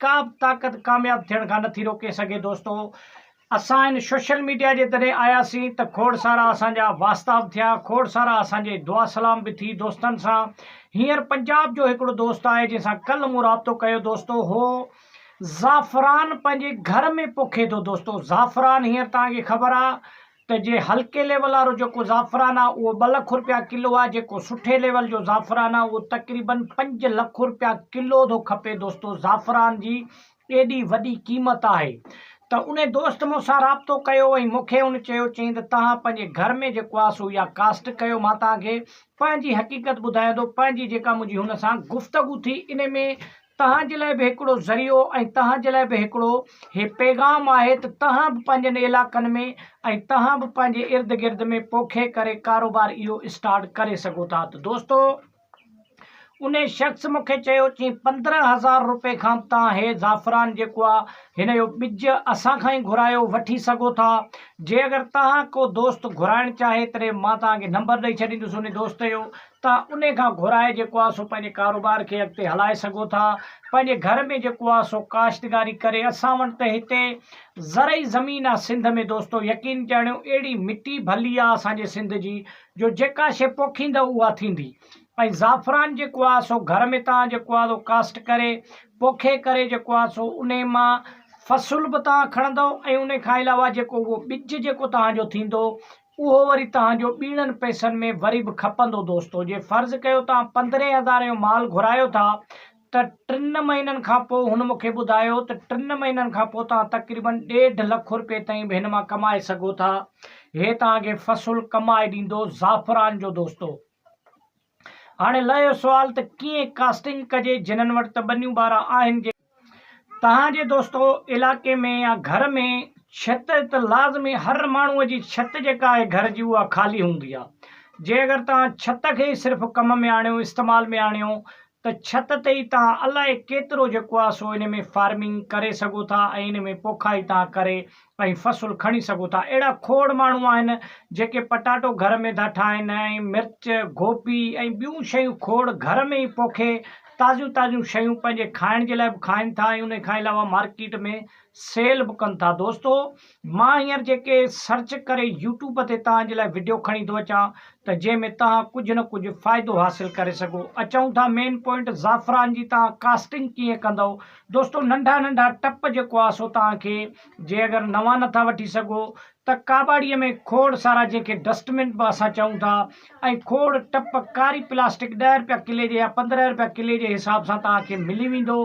ڪا به طاقت ڪامياب ٿيڻ کان نٿي روڪي سگهي دوستو اسان هن سوشل ميڊيا جي تڏهن آياسين ته کوڙ سارا اسان جا واسطا به ٿيا کوڙ سارا اسان جي دعا سلام به ٿي دوستن سان هينئر پنجاب جو هڪڙو دوست آهي جنهن سان ڪلهه مون رابطو ڪيو دوستو هو زعفران پنهنجي گهر ۾ پوکي ٿو دوستو زعفران هينئر توهان کي خبر آ ته جي هلڪي ليول وارو جيڪو زعفران آ اهو ٻه لک روپيا ڪلو آ جيڪو سٺي ليول جو زعفران آ اهو تقريبن 5 لک روپيا ڪلو ٿو کپي دوستو زعفران جي ايڏي وڏي قيمت آهي ته ان دوست مون سان رابطو ڪيو ۽ مون کي ان چيو چئين ته توهان پنهنجي گهر ۾ جيڪو آ سو اها ڪاسٽ ڪيو مان توهان کي پنهنجي حقيقت ٻڌايان ٿو پنهنجي جيڪا منهنجي هن سان گفتگو ٿي ان ۾ توهان جي لاء به هڪڙو ذريعو ۽ توهان جي لاء به هڪڙو هي پيغام آهي ته توهان به پنهنجن علائقن ۾ ۽ توهان به پنهنجي ارد گرد ۾ پوکي ڪري ڪاروبار اهو اسٽارٽ ڪري سگهو ٿا ته دوستو انهي شخص مون کي چيو چين 15,000 روپي کان به توهان هي زعفران جيڪو آ هن جو ٻج اسان کان ئي گهرايو وٺي سگهو ٿا جي اگر توهان ڪو دوست گهرائڻ چاهي تڏهن مان توهان کي نمبر ڏئي ڇڏيندس انهي دوست جو توهان انهي کان گهرائي جيڪو آهي سو پنهنجي ڪاروبار کي اڳتي هلائي سگهو ٿا. پنهنجي گهر ۾ جيڪو آهي سو ڪاشتگاري ڪري اسان وٽ ته هتي زرعي زمين آهي سنڌ ۾ دوستو يقين ڄاڻيو اهڙي مٽي ڀلي آهي اسان جي سنڌ جي جو جيڪا شيء پوکيندؤ اها ٿيندي ۽ زعفران جيڪو آهي سو گهر ۾ توهان جيڪو آهي سو ڪاشت ڪري پوکي ڪري جيڪو آهي سو انهي مان فصل به توهان کڻندؤ ۽ انهي کان علاوه جيڪو اهو ٻج جيڪو توهان جو ٿيندو اهو وري توهان جو ٻيڻن پئسن ۾ وري به کپندو دوستو جي فرض ڪيو توهان پندرهين هزارين جو مال گهرايو ٿا ته ٽن مهينن کان پوء هن مون کي ٻڌايو ته ٽن مهينن کان پوء توهان تقريبن ڏيڍ لک روپيه تائين به هن مان ڪمائي سگهو ٿا هي توهان کي فصل ڪمائي ڏيندو زعفران جو دوستو هاڻي لهيو سوال ته ڪيئن ڪاسٽنگ ڪجي جنھن وٽ ته ٻنيون ٻارا آهن جي. توهان جي دوستو علائقي ۾ يا گهر ۾ ڇت ته لازمي هر ماڻهو جي ڇت جيڪا آهي گهر جي اها خالي هوندي آهي جي اگر توهان ڇت کي ئي صرف ڪم ۾ آڻيو استعمال ۾ آڻيو ته ڇت تي ئي توهان الائي ڪيترو جيڪو آهي سو ان ۾ فارمنگ ڪري سگهو ٿا ۽ ان ۾ پوکائي توهان ڪري ۽ فصل کڻي سگهو ٿا. اهڙا کوڙ ماڻهو آهن جيڪي پٽاٽو گهر ۾ ٿا ٺاهن ۽ مرچ، گوبي ۽ ٻيون شيون کوڙ گهر ۾ ئي پوکي تازيون تازيون شيون پنهنجي کائڻ جي لاء به کائن ٿا ۽ ان کان علاوه مارڪيٽ ۾ سيل به ڪن ٿا. دوستو مان هينئر جيڪي سرچ ڪري يوٽيوب تي توهان جي لاء وڊيو کڻي ٿو اچان ته جنهن ۾ توهان ڪجهه نه ڪجهه فائدو حاصل ڪري سگهو. اچون ٿا مين پوائنٽ زعفران جي توهان ڪاسٽنگ ڪيئن ڪندؤ. دوستو ننڍا ننڍا ٽپ جيڪو آهي سو توهان کي جي اگر نوان نٿا وٺي سگهو ته ڪاٻاڙيء ۾ کوڙ سارا جنهن کي ڊسٽ بن به اسان چئون ٿا ۽ کوڙ ٽپ ڪاري پلاسٽڪ ڏهه رپيا ڪلي جي يا 15 رپيا ڪلي جي حساب سان توهان کي ملي ويندو.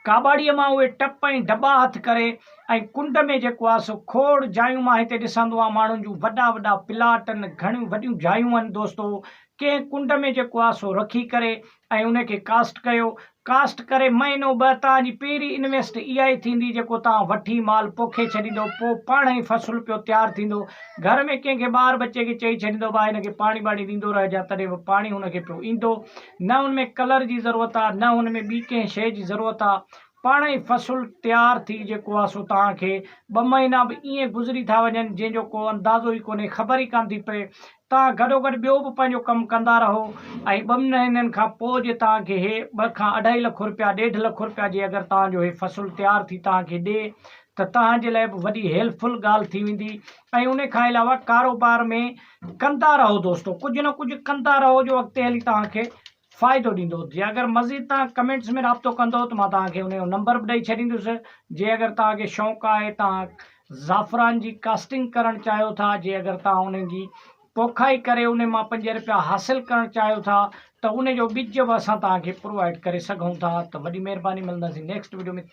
ڪاٻاڙيء مان اهي ٽپ ۽ ڊٻا هٿ ڪري ۽ ڪنڊ ۾ جيڪو آهي سو کوڙ جايون مان هتي ڏسندو آهيان ماڻهن جون وڏا وڏا پلاٽ آهن گهڻيون وڏيون جايون آهن دوستو ڪنهن ڪنڊ ۾ جيڪو آهي سو رکي ڪري ۽ ان کي ڪاسٽ ڪيو، ڪاسٽ ڪري مهينو ٻه توهان جي پهرين انويسٽ اها ئي ٿيندي جيڪو توهان وٺي مال پوکي ڇڏيندو پوء پاڻ ئي فصل پيو تيار ٿيندو گهر ۾ ڪنهن کي ٻار ٻچي کي چئي ڇڏيندو ڀاء هن کي پاڻي ٻاڻي ڏيندو رهجان تڏهن به پاڻي هن کي پيو ايندو نه ان ۾ ڪلر جي ضرورت آ نه ان ۾ ٻي ڪنهن شيء جي ضرورت آ پاڻ ئي فصل تيار ٿي جيڪو آ سو توهان کي ٻه مهينا به ائين گذري ٿا وڃن جنهن جو ڪو اندازو ئي ڪونهي خبر ئي ڪانه ٿي پئي توهان گڏوگڏ ٻيو به پنهنجو ڪم ڪندا رهو ۽ ٻه مهينن کان پوء جي توهان کي هي ٻه کان اڍائي لک روپيا ڏيڍ لک روپيا جي اگر توهان جو هي فصل تيار ٿي توهان کي ڏي ته توهان جي لاء به وڏي هيلپ فل ڳالهه ٿي ويندي ۽ ان کان علاوه ڪاروبار ۾ ڪندا رهو دوستو ڪجهه نه ڪجهه ڪندا رهو جو اڳتي هلي توهان کي فائدو ڏيندو جي اگر مزيد توهان ڪمينٽس ۾ رابطو ڪندو ته مان توهان کي ان جو نمبر به ڏئي ڇڏيندس جي اگر توهان کي شوق آهي توهان زعفران جي ڪاسٽنگ ڪرڻ چاهيو ٿا جي اگر توهان ان جي پوکائي ڪري ان مان 5 رپيا حاصل ڪرڻ چاهيو ٿا ته ان جو ٻج به اسان توهان کي پرووائيڊ ڪري سگهون ٿا ته وڏي مهرباني ملنداسين نيڪسٽ وڊيو ۾.